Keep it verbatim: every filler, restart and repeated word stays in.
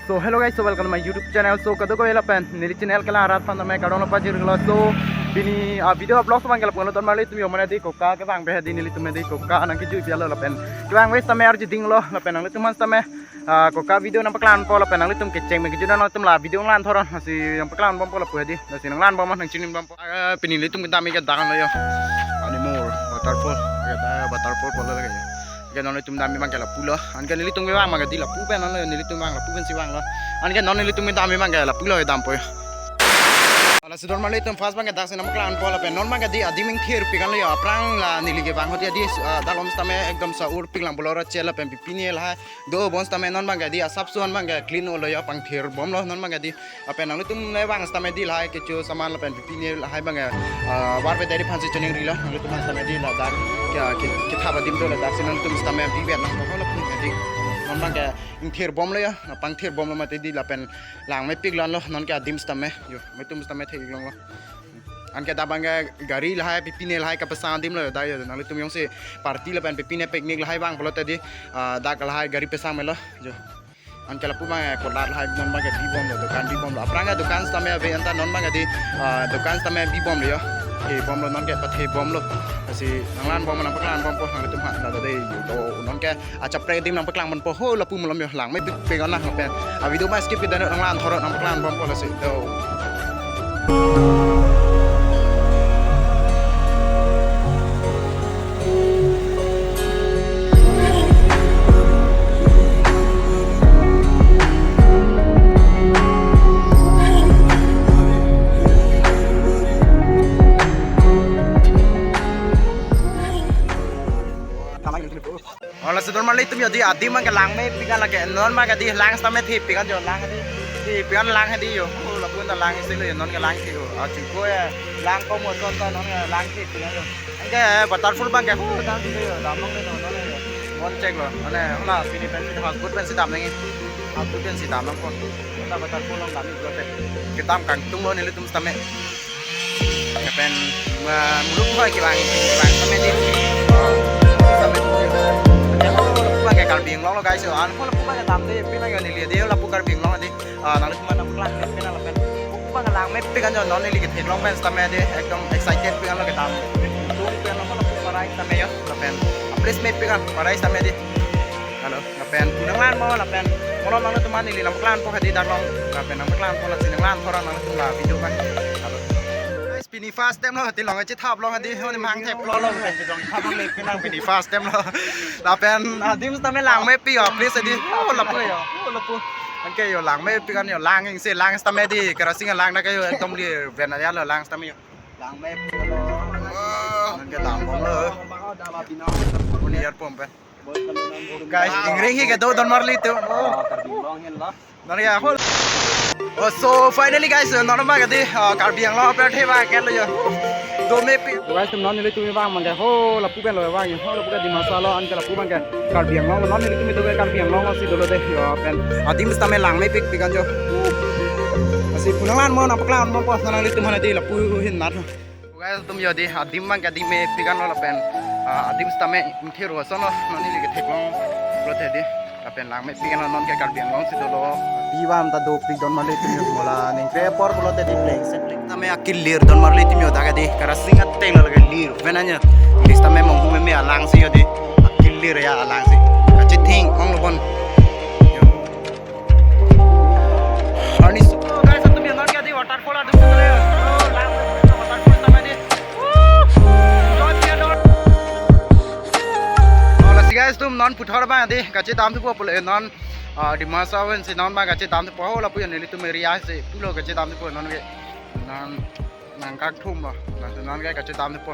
So hello guys, so welcome to my YouTube channel. So kadokave lapen neli channel kelang arat aphan tame kardom pajirlo. So pini a video upload abang ke lapu-an lo, donmarli atum yo, mane di koka kevang ave hedi, nelitum hedi koka nangkejui pi alo lapen kevang ave tame arju dinglo lapen nanglitum aphan tame, ah, koka video nangpaklang po lapen nanglitum kecheng me kejut nangtum la video nanglang thor, lasi nangpaklang bompo lapu hedi, lasi nanglang bom, nangchini bompo. Ah, pini nelitum kedam ke dang lo yo. Animal waterfall, ya da waterfall pulo lake. Anke non nelitum dam abang ke lapulo. Anke nelitum kevang abang ke di lapu pen non lo, nelitum vang lapu pensi vanglo. Anke non nelitum kedam abang ke lapulo, dampo yo. Lasi donmarli atum first abang ke daksi nangpaklang po lapen non abang ke di adim ingthirpik an lo yo. Aphrang la neli kevang ahut ya di, ah, dalom tame ekdom sa urpik lang bolor chela pen pipine lahai do bon tame non abang ke di asap suan abang ke clean lo yo, pangthir bomlo non abang ke di. Lapen nanglitum le vang tame di lahai kecho saman lapen pipine lahai abang ke, ah, varve deri aphansi choningrilo, nanglitum aphan tame di ladak ke, ke, kethap adim do, ladaksi nanglitum tame bivet nangpo ho lapu hedi. Non abang ke ingthir bomlo yo, pangthir bomlo mati di lapen langmepik lo non ke adim tame yo, nelitum tame theklonglo. Anke dak abang ke gari lahai pipine lahai kapasang adim lo da yo, nanglitum jongsi party lapen pipine picnic lahai vang pulote di, ah, dak lahai gari pasang melo yo. Anke lapu abang ke kolat lahai non abang ke bi bomlo, dukan bi bomlo. Aphrang ke dukan tame ave, anta non abang ke di, ah, dukan tame bi bomlo yo. Ke bomlo non ke pathe bomlo. Lasi nanglang bom, nangpaklang bompo nanglitum aphan, la do de yo, do non ke achaprek adim nangpaklang bompo ho lapu malom yo, langmepikpik an lapen a video ma skip ke dano, nanglang thor nangpaklang bompo lasi do. Oh, lasi donmarli atum yo di adim abang ke langmepik an lake, non abang ke di lang tame thepik an yo, lang hedi, thepik an lang hedi yo. Oh, lapu ta lang isi lo yo, non ke lang the yo. Ah, chingko ya, lang ko mo son ta non ke lang thepik an yo. Anke waterfall abang ke, oh, dam si yo, damlong le no, non yo. Mon chek lo, mane, hala, pini pensi, house boat pensi dam nangji. House boat pensi damlong ko. Hala waterfall along dam iklo te. Kedam kangtung lo nelitum tame. Lapen, ah, muluk hoi kevang, kevang tame di. Tame di. Lapen ho lapu abang ke Karbi Anglong lo guys yo. An ho lapu abang ke dam de, pini abang ke neli de lapu Karbi Anglong di. Ah, nanglitum aphan nangpaklang pena lapen. Lapu abang langmepik an yo, non neli ketheklong pen tame di. Ekdom excited pik an lo kedam. Tung pen lo lapu parai tame yo. Lapen a place mepik an parai tame di. Halo, lapen nanglang mo lapen. Malom nanglitum aphan neli nangpaklang po hedi dalom. Lapen nangpaklang po lasi nanglang thor nangtum la video abang. Halo. Guys, pini first time lo, tilong chethap long hedi, honi mang thep lo lo, pini first time lo. Lapen adim tame langmepik yo, please hedi. Oh, lapu yo, oh, lapu. Anke yo langmepik an yo, lang isi lang tame di, kerosene lang dak yo, ekdom di, ben ya lo lang tame yo. Langmepik lo. Anke dam bomlo. Uni air pump pen. Guys, ingring hi kedo donmarli atum. Oh. Nari ahol. Oh, so finally guys, non abang ke di, ah, Karbi Anglong apar theba ke lo yo. Domepik. Guys, non nelitum abang abang ke ho lapu pen lo abang, ho lapu ke Dimasa lo, anke lapu abang ke Karbi Anglong, non nelitum itu ke Karbi Anglong lo si dolo de yo pen. Adim tame langmepikpik an yo. Lasi pu nanglang mo, nangpaklang bompo, nanglitum aphan di lapu ahin nat. Guys, atum yo di, adim abang ke di mepik an lo lapen, ah, adim tame ingthir ason lo, non neli ketheklong pulote di. Lapen langmepik an lo, non ke Karbi Anglong si dolo. Di bang ta dopik donmarli atum yo, mola ningke apor pulote di pleng set pleng tame akilir donmarli atum yo, dak ke di kerosene ateng lo lake lir pen an yo. Di tame monghum meme alang si yo di. Akilir ya alang si. Kachething ong lo bon. Yo. Arni su-, oh, guys, atum yo non ke di waterfall atum yo. Oh, lang waterfall tame di. Woo! Enjoy piya dot. Oh, lasi guys, atum non puthot abang di kachedam thupo pule non, ah, Dimasa pen si non abang kachedam thupo, ho lapu yo nelitum area si pulo kachedam thupo non ke. Non nangkakthum lo. Lasi non ke kachedam thupo.